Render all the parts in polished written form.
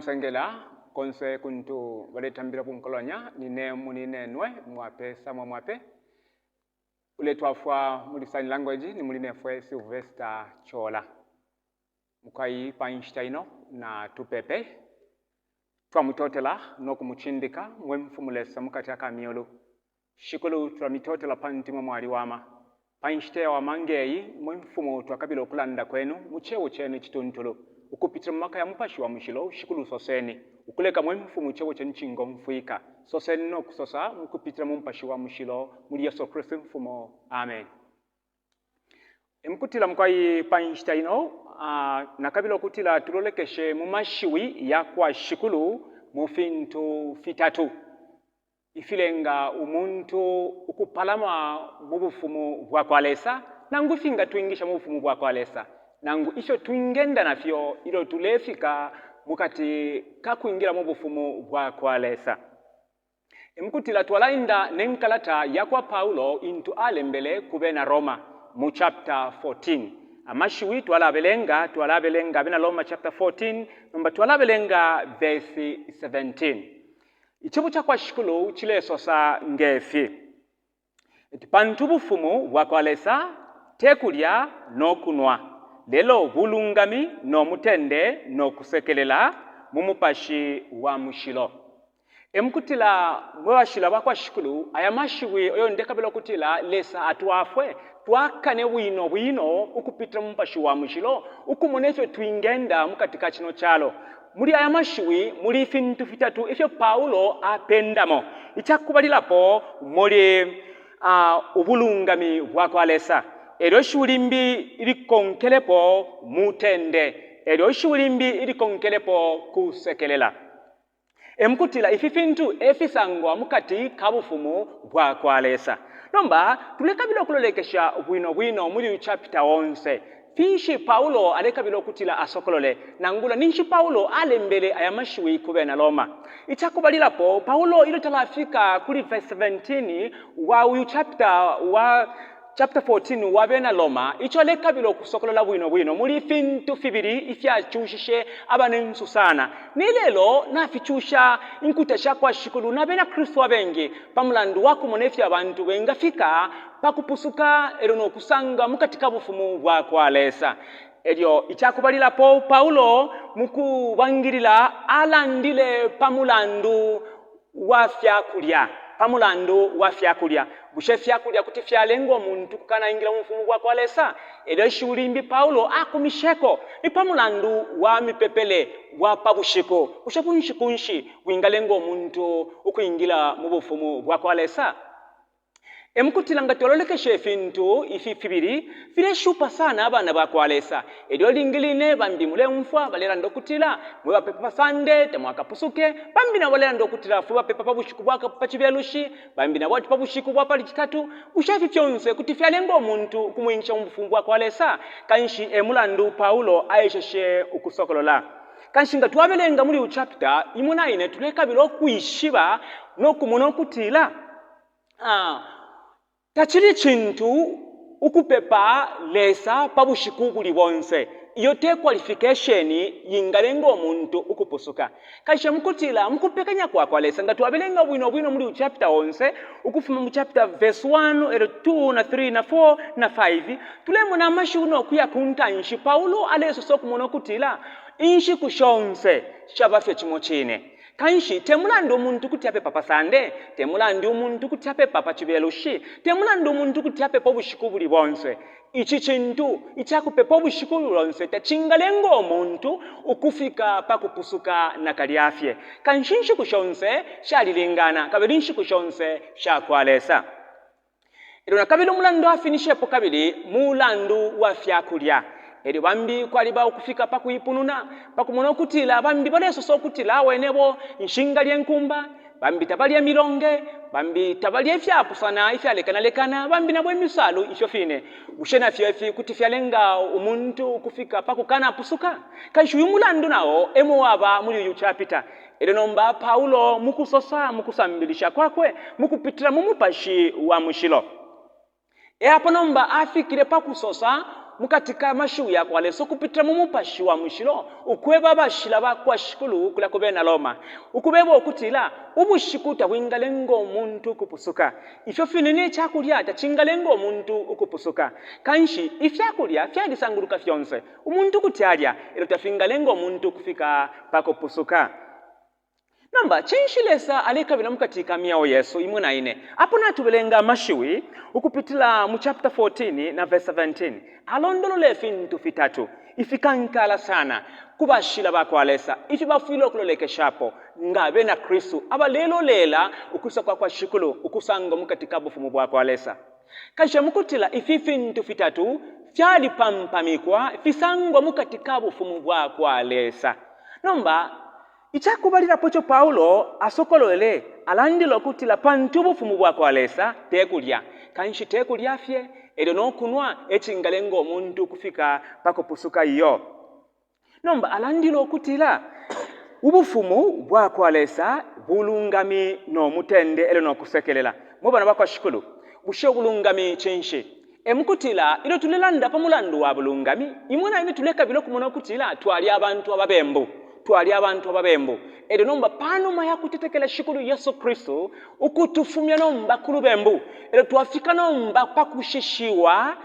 Namusengela konse kuntu baletambila bunkolonya nine muninenwe Mwape Samwa Mwape uletwafwa muli sign language ni mulinefwe Sylvester Chola. Mukwai pa nshita ino na tupepe. Twamutotela no kumucindika mwe Mfumu Lesa mukati aka myulu. Shikulu tulamitotela pantu imwe mwaliwama. Pa nshita iyawama ngeyi, mwe Mfumu twakabila ukulanda kwenu mu Cebo Cenu icituntulu. Ukupitila mu maka ya Mupashi wa Mushilo, Shikulu soseni, ukuleka mwe Mfumu Icebo Cenu cingomfwika. Soseni no kusosa mukupitila mu Mupashi wa Mushilo, muli Yesu Kristu Imfumu. Amen. Emukutila mukwai pa nshita ino, nakabila ukutila tulolekeshe mu mashiwi yakwa Shikulu mu fintu fitatu ifilenga umuntu ukupalama mu bufumu bwakwa Lesa, nangu ifingatwingisha mu bufumu bwakwa Lesa, nangu ifyo twingenda nafyo ilyo tulefika mukati ka kwingila mu bufumu bwakwa Lesa. Emukutila twalaenda ne nkalata yakwa Paulo intu alembele ku bena Roma mu chapter 14. Amashiwi twalabelenga, twalabelenga Abena Roma chapter 14, nomba twalabelenga verse 17. Icebo ca kwa Shikulu cilesosa nge fi, ati, Pantu ubufumu bwa kwa Lesa te kulya no kunwa, lelo bulungami no mutende no kusekelela mu Mupashi wa Mushilo. E mukutila, mwe bashila ba kwa Shikulu, aya mashiwi ayo ndekabila ukutila Lesa atwafwe twakane bwino bwino ukupitila mu Mupashi wa Mushilo, ukumona ifyo twingenda mukati ka cino calo. Muli aya mashiwi muli ifintu fitatu ifyo Paulo apendamo. Ica kubalilapo muli uh, ubulungami bwa kwa Lesa. Elyo ishiwi limbi ilikonkelepo mutende. Elyo ishiwi limbi ilikonkelepo kusekelela. E mukutila ifi fintu e fisangwa mu kati ka Bufumu bwa kwa Lesa. Nomba tulekabila ukulolekesha bwino bwino muli uyu chapita onse. Finshi Paulo alekabila ukutila asokolole? Nangula ninshi Paulo alembele aya mashiwi ku bena Roma? Ica kubalilapo, Paulo ilyo talafika kuli verse 17 wa uyu chapita wa Chapita 14 wa Bena Roma, ico alekabila ukusokolola bwino bwino, muli ifintu fibili ifyacushishe abanensu sana. Ne lelo naficusha inkuta sha kwa Shikulu na Bena Kristu abengi pa mulandu wa kumona ifyo abantu bengafika pa kupusuka elyo no kusanga mu kati ka Bufumu bwa kwa Lesa. Elyo ica kubalilapo, Paulo mu kubangilila alandile pa mulandu wa fya kulya, pa mulandu wa fya kulya. Bushe ifya kulya kuti fyalenga umuntu ukukanaingila mu Bufumu bwa kwa Lesa? E lyo ishiwi limbi Paulo akumisheko ni pa mulandu wa mipepele wa pa bushiku. Bushe bushiku nshi bwingalenga umuntu ukwingila mu Bufumu bwa kwa Lesa? E mukutila nga twalolekesha ifintu ifi fibili fileshupa sana abana ba kwa Lesa. Elyo ilingi line bambi muleumfwa balelanda ukutila mwe bapepa pa Sunday tamwakapusuke, bambi nabo balelanda ukutila fwe bapepa pa bushiku bwa pa Cibelushi, bambi nabo ati pa bushiku bwa pali Citatu. Bushe ifi fyonse kuti fyalenga umuntu ukumwingisha mu Bufumu bwa kwa Lesa? Kanshi e mulandu Paulo aesheshe ukusokolola. Kanshi nga twabelenga muli uyu chapita, imwe na ine tulekabila ukwishiba no kumona ukutila Ah, tacili cintu ukupepa Lesa pa bushiku ubuli bonse. Iyo te qualification yingalenga umuntu ukupusuka. Kanshi mukutila mukupekanya kwa kwa Lesa, nga twabelenga bwino bwino muli uyu chapter onse, ukufuma mu chapter verse 1, elyo 2 na 3 na 4 na 5, tulemona amashiwi no kuya ku ntanshi. Paulo alesosa ukumona ukutila inshiku shonse shaba fye cimo cine. Kanshi te mulandu umuntu kuti apepa pa Sande, te mulandu umuntu kuti apepa pa Cibelushi, te mulandu umuntu kuti apepa ubushiku ubuli bonse, ici cintu ica kupepa ubushiku ubuli bonse tacingalenga umuntu ukufika pa kupusuka nakalya fye. Kanshi inshiku shonse shalilingana kabili inshiku shonse sha kwa Lesa. Elyo na kabili umulandu afinishepo kabili mulandu wa fya kulya. Elyo bambi kwaliba ukufika pa kuipununa pa kumona ukutila bambi balesosa ukutila awe nebo nshingalya inkumba, bambi tabalya milonge, bambi tabalya ifyapusana ifyalekana lekana, bambi nabo imisalu ifyo fine. Bushe nafyo ifi kuti fyalenga umuntu ukufika pa kukanapusuka? Kanshi uyu mulandu nao emo waba muli uyu chapita. Elyo nomba Paulo mu kusosa mu kusambilisha kwakwe mu kupitila mu Mupashi wa Mushilo, e apo nomba afikile pa kusosa mu kati ka mashiwi ya kwa Lesa ukupitila mu Mupashi wa Mushilo ukweba abashila ba kwa Shikulu kulya ku bena Roma, ukubeba ukutila ubushiku tabwingalenga umuntu ukupusuka, ifyo fine ne ca kulya tacingalenga umuntu ukupusuka. Kanshi ifya kulya fyalisanguluka fyonse, umuntu kuti alya, lelo tafingalenga umuntu ukufika pa kupusuka. Nomba, cinshi Lesa alekabila mukati ka myeo yesu, imwe na ine? Apo natubelenga amashiwi ukupitila mu chapter 14 na verse 17, alondolola ifintu fitatu ifikankala sana ku bashila ba kwa Lesa ifyo bafwile ukulolekeshapo nga Abena Kristu abalelolela ukwisa kwa kwa Shikulu ukusangwa mukati ka Bufumu bwa kwa Lesa. Kanshi emukutila ifi fintu fitatu fyalipampamikwa, fisangwa mukati ka Bufumu bwa kwa Lesa. Nomba, Ica kubalilapo ico Paulo asokolwele, alandile ukutila pantu Ubufumu bwa kwa Lesa te kulya, kanshi te kulya fye e lyo no kunwa e cingalenga umuntu ukufika pa kupusuka iyo. Nomba alandile ukutila Ubufumu bwa kwa Lesa bulungami no mutende e lyo no kusekelela. Mwe bana ba kwa Shikulu, bushe ubulungami cinshi? E mukutila, ilyo tulelanda pa mulandu wa bulungami, imwe na ine tulekabila ukumona ukutila twali abantu ababembu. Twali abantu ababembu. Elyo nomba panuma ya kutetekela Shikulu Yesu Kristu ukutufumya nomba ku lubembu, elyo twafika nomba pa kushishiwa,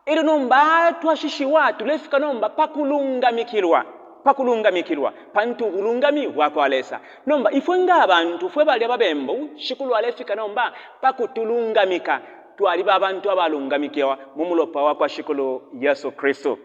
elyo nomba twashishiwa, tulefika nomba pa kulungamikilwa, pa kulungamikilwa, pantu ubulungami bwa kwa Lesa. Nomba ifwe nga abantu fwe bali ababembu, Shikulu alefika nomba pa kutulungamika. Twaliba abantu abalungamikiwa mu mulopa wa kwa Shikulu Yesu Kristu.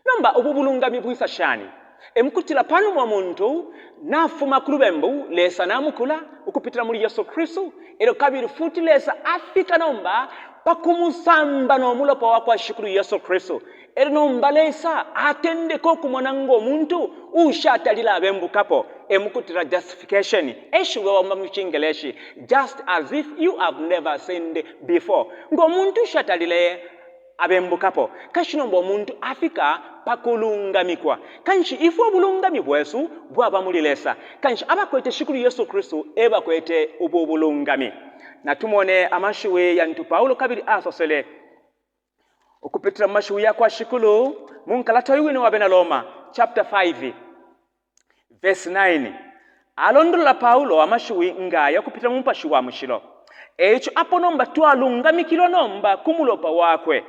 Nomba ubu bulungami bwisa shani? E mukutila panuma umuntu nafuma ku lubembu, Lesa namukula ukupitila muli Yesu Kristu, elyo kabili futi Lesa afika nomba pa kumusamba no mulopa wa kwa Shikulu Yesu Kristu. Elyo nomba Lesa atendeka ukumona ngo muntu uushatalile abembukapo, e mukutila justification, e shiwi babomba mu ciNgeleshi, just as if you have never sinned before, ngo muntu uushatalile abembukapo. Kanshi nomba umuntu afika pa kulungamikwa. Kanshi ifwe ubulungami bwesu bwaba muli Lesa. Kanshi abakwete Shikulu Yesu Kristu e bakwete ubu bulungami. Natumone amashiwi yantu Paulo kabili asosele. Ukupitila mu mashiwi ya kwa Shikulu mu nkalata uyu wine wa Bena Roma chapter 5 verse 9, alondolola Paulo amashiwi nga aya ukupitila mu mupashi wa mushilo. E ico apo nomba twalungamikilwa nomba ku mulopa wakwe,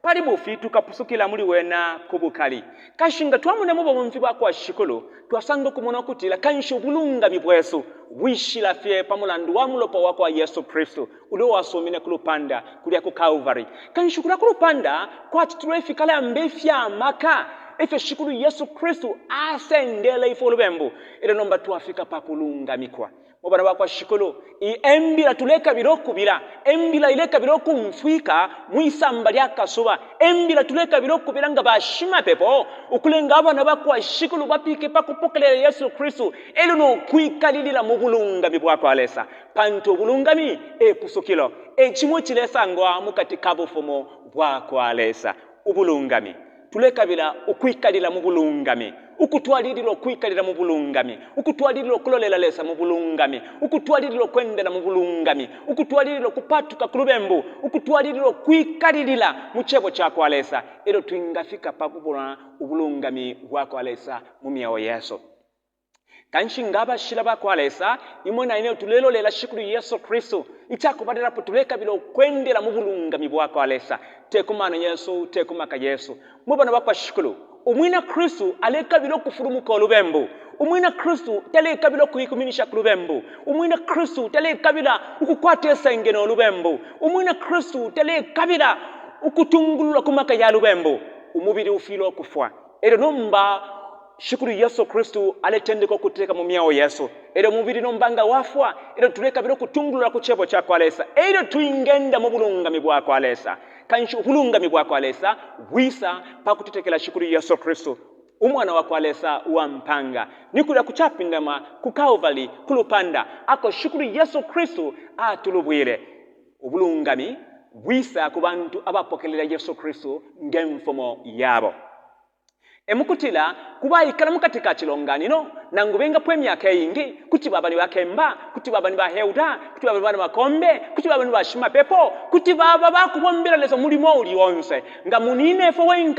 pali bufi tukapusukila muli wena ku bukali. Kanshi nga twamona mu babomfi ba kwa Shikulu, twasanga ukumona ukutila kanshi ubulungami bwesu bwishila fye pa mulandu wa mulopa wa kwa Yesu Kristu. Ulya uwasumine ku lupanda kulya ku Kalvari. Kanshi kulya ku lupanda kwacitilwe ifikalamba ifya maka ifyo Shikulu Yesu Kristu asendele ifwe ulubembu. Elyo nomba twafika pa kulungamikwa. Mwe bana bakwa Shikulu, iyi e mbila tulekabila ukubila. E mbila ilekabila ukumfwika mwi samba lya kasuba. E mbila tulekabila ukubila nga bashimapepo, ukulenga abana bakwa Shikulu bafike pa kupokelela Yesu Kristu elyo no kwikalilila mu bulungami bwakwa Lesa. Pantu ubulungami e pusukilo, e cimo icilesangwa mu kati ka Bufumu bwa kwa Lesa. Ubulungami. Tulekabila ukwikalila mu bulungami, ukutwalilila ukwikalila mu bulungami, ukutwalilila ukulolela Lesa mu bulungami, ukutwalilila ukwendela mu bulungami, ukutwalilila ukupatuka ku lubembu, ukutwalilila ukwikalilila mu Cebo ca kwa Lesa, e lyo twingafika pa kubona ubulungami bwa kwa Lesa mu myeo yesu. Kanshi nga abashila ba kwa Lesa, imwe na ine tulelolela Shikulu Yesu Kristu. Ica kubalilapo tulekabila ukwendela mu bulungami bwa kwa Lesa, te ku mano yesu, te ku maka yesu. Mwe bana ba kwa Shikulu, Umwina Kristu alekabila ukufulumuka ulubembu. Umwina Kristu talekabila ukuikuminisha ku lubembu. Umwina Kristu talekabila ukukwata isenge no lubembu. Umwina Kristu talekabila ukutungululwa ku maka ya lubembu. Umubili ufwile ukufwa. Elyo nomba Shikulu Yesu Kristu aletendeka ukuteka mu myeo yesu. Elyo umubili nomba nga wafwa, elyo tulekabila ukutungulula ku Cebo cakwa Lesa, elyo twingenda mu bulungami bwakwa Lesa. Kanshi ubulungami bwakwa Lesa bwisa pa kutetekela Shikulu Yesu Kristu, Umwana wakwa Lesa uwa mpanga. Ni kulya ku capindama ku Kalvali, ku lupanda, ako Shikulu Yesu Kristu atulubwile. Ubulungami bwisa ku bantu abapokelela Yesu Kristu nge Mfumu yabo. E mukutila, ku baikala mu kati ka cilonganino, nangu bengapwa imyaka iingi, kuti baba ni bakemba, kuti baba ni baelder, kuti baba ni bana makombe, kuti baba ni bashimapepo, kuti baba bakubombela Lesa umulimo uuli onse. Nga muninefwe wenka.